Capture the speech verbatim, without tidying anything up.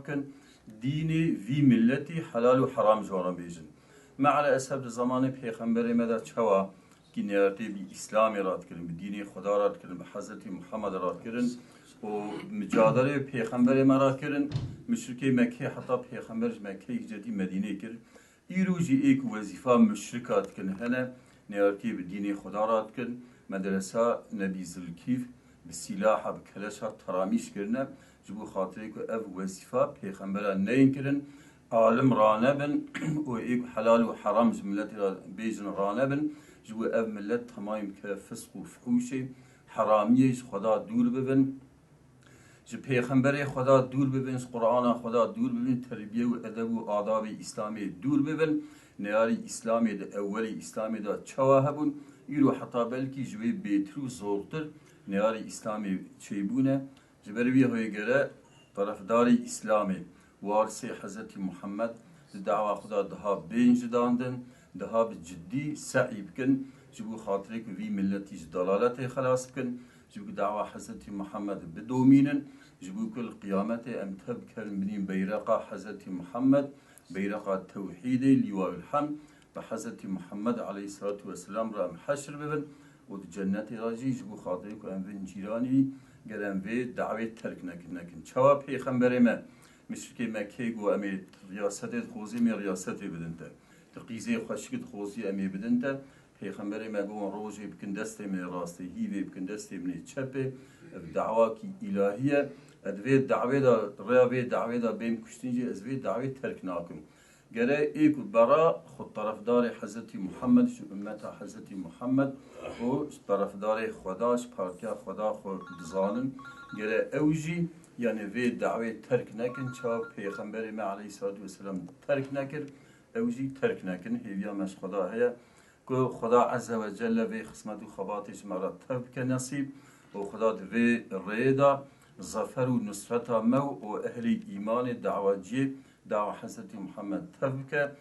Kin dînê vî milletî helal û heram ji wan re bêjin. Me'el esef di zamanê pêxemberê me de çawa kî neyartê bi Îslamê re dikirin, bi dînê Xweda re dikirin, bi Hezretî Muhammed re dikirin û micadelê pêxemberê me re kirin. Muşrikê Mekkê heta pêxember ji Mekkê hicretî Medînê kir. Îro jî ê ku wezîfa muşrika dikin hene, neyartiyê bi dînê Xweda re dikin, medresa Nebî Zilkîf bi sîlaha, bi keleşa teramîş kirine, ji bo xatirê ku ev wezîfa pêxembera neyên kirin, alim ranebin û ê ku helal û heram ji miletê re bêjin ranebin, ji bo ev milet temayî bike fisq û fuhûşê, heramiyê ji Xweda dûr bibin. Ji pêxemberê Xweda dûr bibin, ji Qur'ana Xweda dûr bibin, terbiye û edeb û adabê Îslamê dûr bibin. Neyarî Îslamê di ewelê Îslamê de çawa hebûn, îro heta belkî ji wê bêtir û zortir neyarî Îslamê çêbûne. Ji ber wî hoyê gere terefdarê Îslamê, warisê Hezretî Muhammed di dawa xwe de daha bên jidandin, daha bi ciddî se'î bikin, ji bo xatirê ku vî milletî ji dalaletê xelas bikin, ji bo ku dawa Hezretî Muhammed bidomînin, ji bo ku li qiyametê em tev bikerin binî beyreqa Hezretî Muhammed, beyreqa tewhîdê, lîwayul hemd, bi Hezretî Muhammed aleyhissalatu vesselam re em heşr bibin û di cennetê de jî ji bo xatirê ku em bin cîranî, ger em vê dawê terk nekin, nekin. Çawa pêxemberê me, muşrikê Mekkê got, em ê riyasetê dixwazî, em ê riyasetê bidin te. Tu qîzê xweşik dixwazî, em ê bidin te. Pêxemberê me got, rojê bikin destê min ê rastê, hîvê bikin destê min ê çepê. Ev dawakî îlahî ye. Ez vê dawê de, rêya vê dawê de bêm kuştin jî ez vê dawê terk nakim. Gere ê ku bera xwe terefdarê Hezretî Muhammed, ji ummeta Hezretî Muhammed û ji terefdarê Xweda, ji partiya Xweda xwe dizanin. Gere ew jî, yani vê dawê terk nekin, çawa pêxemberê me aleyhissalatu vesselam terk nekir, ew jî terk nekin. Hêviya me ji Xweda heye ku Xweda Azze ve Celle vê xizmet û xebatê ji me re tev bike nesîb û Xweda di vê rêyê de zafer û nusreta me û ehlê îmanê dawaciyê dawa Hezretî Muhammed tev bike.